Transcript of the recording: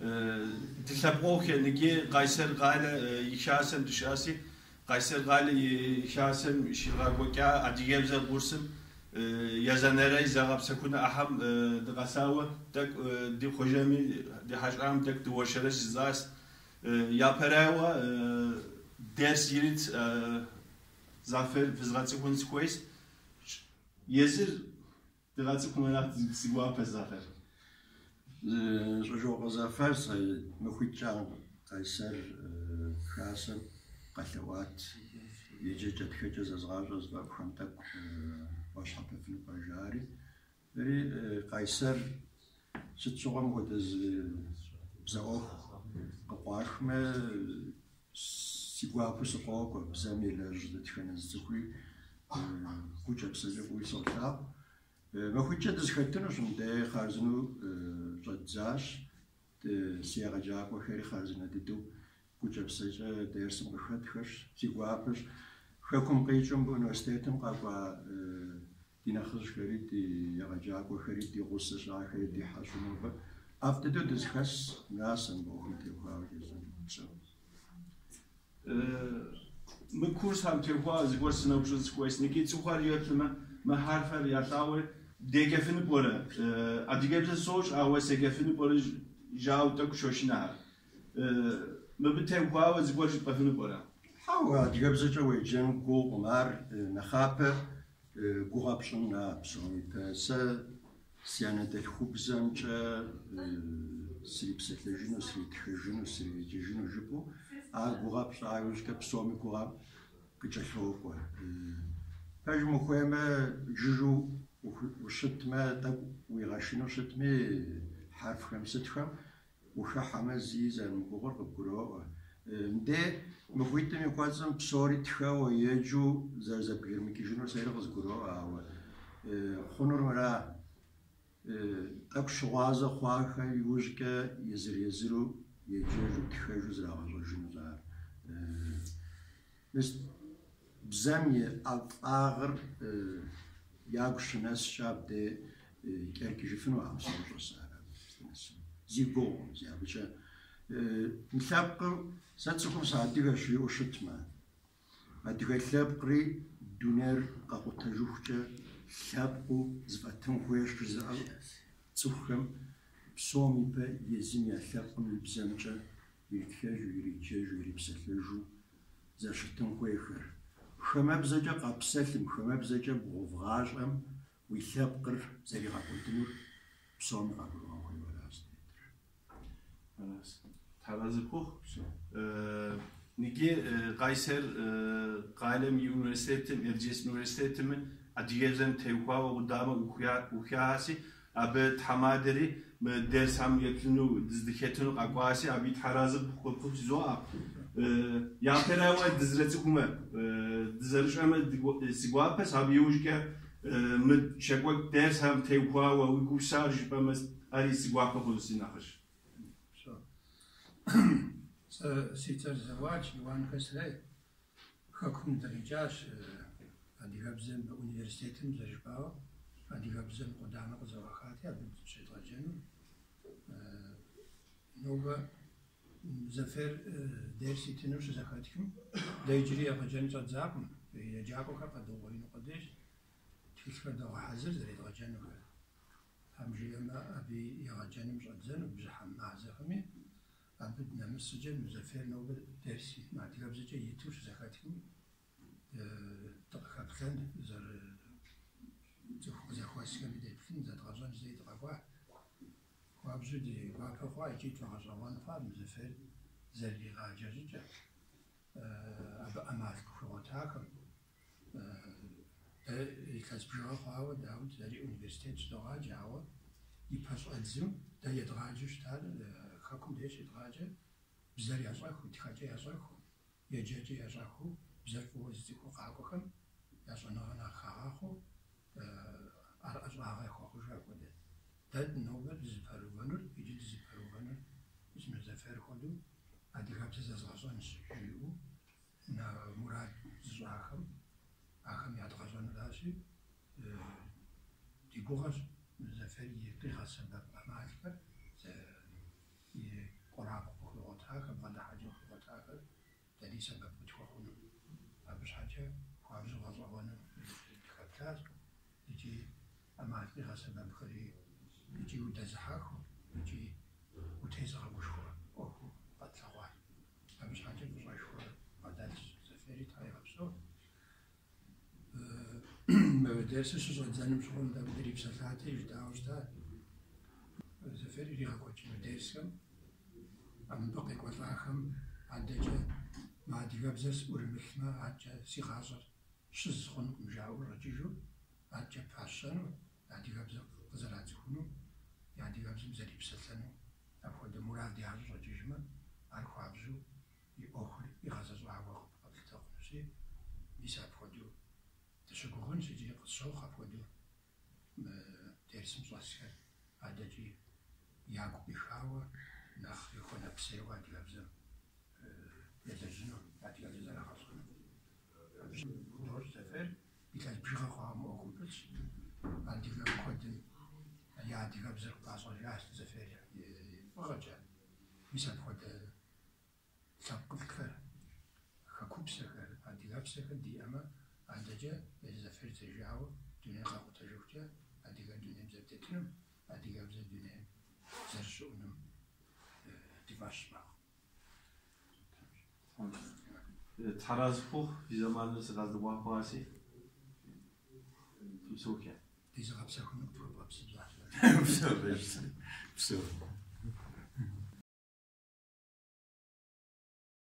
Ди лъэпкъэгъухэ ныджы Къайсэр къалэ и хасэм дыщыӏэси, Къайсэр къалэ и хасэм щригъэкӏуэкӏа адыгэбзэ курсым езанэрей зыгъэпсэхуну ӏыхьэм дыкъэсауэ тӏэкӏу ди хъуэжэми, ди хьэщӏам тӏэкӏу дыуэршэрэ жызӏащ. Япэрауэ дерс ирит Зафер фызгъэцӏыхун сыхуейщ. Езыр дыгъэцӏыхумэ нэхъ си гуапэ Зафер. Щӏыжокъуэ Зафер сэ махуитӏкӏэ Къайсэр хасэм къэлъэӏуат еджэкӏэ тхэкӏэ зэзгъащӏэ зыфӏэфӏхэм тӏэкӏу уащхьэпэфыну пӏэрэ жари. Ри Къайсэр сыт щыгъуэм хуэдэ зы бзэ ӏуэху къыкъуахмэ, си гуапэу сыкъокӏуэ, бзэм елэжь дэтхэнэ зы цӏыхури гукӏэ псэкӏэ фӏыуи солъагъу. Махуитӏкӏэ дызэхэтынущ, мыдей хъарзынэу щӏэддзащ, си егъэджакӏуэхэри хъарзынэ дыдэу гукӏэ псэкӏэ дерсым къыхэтхэщ, си гуапэщ. Хэкум къикӏыу мыбы университетым къэкӏуа ди нэхъыжьхэри, ди егъэджакӏуэхэри, ди гъусэщ, ахэри ди хьэщӏэу нобэ. ӏэфӏ дыдэу дызэхэс, мыращ сэ мы ӏуэхум теухуауэ жысӏэнур. Мы курсхэм теухуауэ зыгуэр сыноупщӏын сыхуейщ. Ныджы цӏыхухэр еплъмэ, мы хьэрфхэр ялъагъури, деджэфыну пӏэрэ? Адыгэбзэ сощӏ, ауэ седжэфыну пӏэрэ жаӏэу тӏэкӏу щошынэхэр. Мыбы теухуауэ зыгуэр жыпӏэфыну пӏэрэ? Хьэуэ, адыгэбзэкӏэ уеджэн гугъукъым, ар нэхъапэ гугъэ пщӏын а псом ипэ. Сэ си анэдэлъхубзэмкӏэ срипсэлъэжыну, сритхэжыну, сриеджэжыну жыпӏэу, ар гугъэ пщӏа иужькӏэ псоми гугъэм къыкӏэлъокӏуэ. Пэжым ухуеймэ, жыжьэу ущытмэ, тӏэкӏу уигъэшынэу щытми, хьэрфхэм сытхэм ухыхьэмэ, зи зэрымыгугъур къыбгуроӏуэ. Мыдей махуитӏым и кӏуэцӏым псори тхэуэ, еджэу зэрызэбгырымыкӏыжынур сэри къызгуроӏуэ, ауэ хъунур мыра, тӏэкӏу щыгъуазэ хъуахэр иужькӏэ езыр-езыру еджэжу, тхэжу зрагъэщӏэжынущ ар. Мис бзэм и ӏэфӏагъыр ягу щынэскӏэ абдей кӏэрыкӏыжыфынукъым сощӏэ сэ ар здынэсым. Зи гугъукъым, зи абыкӏэ. Мы лъэпкъыр, сэ цӏыхум сыадыгэщ жиӏэу щытмэ, адыгэ лъэпкъри дунейр къэкъутэжыхукӏэ лъэпкъыу зыфӏэтын хуейщ жызыӏэ цӏыхухэм псом ипэ езым я лъэпкъым и бзэмкӏэ иритхэжу, ириджэжу, ирипсэлъэжу зэрыщытын хуейхэр. Хамэбзэкӏэ къэпсэлъым, хамэбзэкӏэ бгъув гъащӏэм уи лъэпкъыр зэригъэкӏуэдынур псоми къагурыӏуэн хуейуэ аращ зытетыр. Тхьэразы пхухъу. Ныджы Къайсэр къалэм и университетым, Эрджиес университетым адыгэбзэм теухуауэ къудамэ ӏухаси, абы тхьэмадэри мы дерсхэм еплъыну, дыздыхэтыну къэкӏуаси, абы и тхьэразы пхухъу жызоӏэ. Япэрауэ дызэрыцӏыхумэ, дызэрыщӏэмэ си гуапэщ, абы иужькӏэ мы щекӏуэкӏ дерсхэм теухуауэ уи гупсысэр жыпӏэмэ, ари си гуапэ хъуну си нэхъыжь. Сэ си цӏэр Зэуалщ, Иуанхэ срей. Хэкум дыкъикӏащ адыгэбзэм университетым зэрыжыпӏауэ, адыгэбзэм къудамэ къызэӏуахати, абы щедгъэджэну. Нобэ Зафер дерс итыну щызэхэтхым, дэ иджыри егъэджэн щӏэддзакъым, еджакӏуэхэр къэдугъуеину къудейщ, тхылъхэр догъэхьэзыр зэредгъэджэнухэр. Тхьэм жиӏэмэ, абы егъэджэным щӏэддзэну бжьыхьэ мазэхэми, абы дынэмыс щӏыкӏэ мы Зафер нобэ дерс адыгэбзэкӏэ иту щызэхэтхым дыкъыхэплъэн, зэры цӏыху къызэхуэсхэми деплъын, зэдгъэщӏэн жытӏэри дыкъэкӏуа. Хуабжьу ди гуапэ хъуа икӏи тфӏэгъэщӏэгъуэн хъуа мы Зафер зэрыригъаджэ щӏыкӏэ, абы ӏэмал къыхуигъуэтахэм. Дэ илъэс бжыгъэ хъуауэ, дауи, дэри университет щыдогъаджэ, ауэ и пэщӏэдзым дэ едгъаджэу щытар хэкум деж щедгъаджэр бзэр ящӏэху, тхэкӏэ ящӏэху, еджэкӏэ ящӏэху, бзэр фӏыуэ зыцӏыхуу къакӏуэхэм я щӏэныгъэ нэхъ хагъахъуэу, ар ӏэщӏагъэ яхуэхъужу апхуэдэ. Дэ нобэ дызыпэрыувэнур, иджы дызыпэрыувэнур мис мы Зафер хуэдэу адыгэбзэ зэзгъэщӏэнщ жиӏэу мурад зыщӏахэм, ахэм ядгъэщӏэнуращи, ди гугъэщ мы Зафер и къигъэсэбэп ӏэмалхэр и. дэри сэбэп къытхуэхъуну. Абы щхьэкӏэ хуабжьу гъэщӏэгъуэну дыхэплъащ икӏи ӏэмал къигъэсэбэпхэри икӏи удэзыхьэхыу, икӏи утезыгъэгушхуэ ӏуэхуу къэтлъэгъуащ. Абы щхьэкӏэ фӏыщӏэшхуэ бгъэдэлъщ Зэфери, Тхьэ игъэпсэу. Мы дерсыр щыщӏэдзэным щыгъуэм дэ дрипсэлъати, жытӏауэ щыта. Зэфер иригъэкӏуэкӏыну дерсхэм мыбы къекӏуэлӏахэм адэкӏэ мы адыгэбзэр сӏурымылъмэ, адэкӏэ си гъащӏэр щыз хъунукъым жаӏэу щӏэкӏыжу, адэкӏэ пащэну, адыгэбзэр къызэрацӏыхуну, я адыгэбзэм зэрипсэлъэну апхуэдэ мурад ящӏу щӏэкӏыжмэ, ар хуабжьу и ӏуэхур игъэзэщӏауэ къэплъытэ хъунущи, мис апхуэдэу дыщыгугъынщ икӏи къысщохъу апхуэдэу мы дерсым щӏэсхэр адэкӏи ягу къихауэ, нэхъри хуэнэпсейуэ адыгэбзэм елэжьыну, адыгэбзэ зэрагъэщӏэну. Абы худощӏ Зэфер илъэс бжыгъэ хъуауэ мы ӏуэхум пылъщ. Адыгэ куэдым я адыгэбзэр къащӏэжащ Зэфер и фӏыгъэкӏэ. Мис апхуэдэ лъэпкъылӏхэр, хэкупсэхэр, адыгэпсэхэр диӏэмэ, адэкӏэ езы Зэфер зэрыжиӏауэ дунейр къакъутэжыхукӏэ адыгэр дунейм зэрытетынум, адыгэбзэр дунейм зэрыщыӏунум ди фӏэщ мэхъу. Тхьэразэ фхухъу, фи зэманыр сыкъэздыгъуа хъуаси. Фыпсэухэ. Ди зыгъэпсэхуну къытхуэбгъэпсынщӏащ. Псэу, псэу.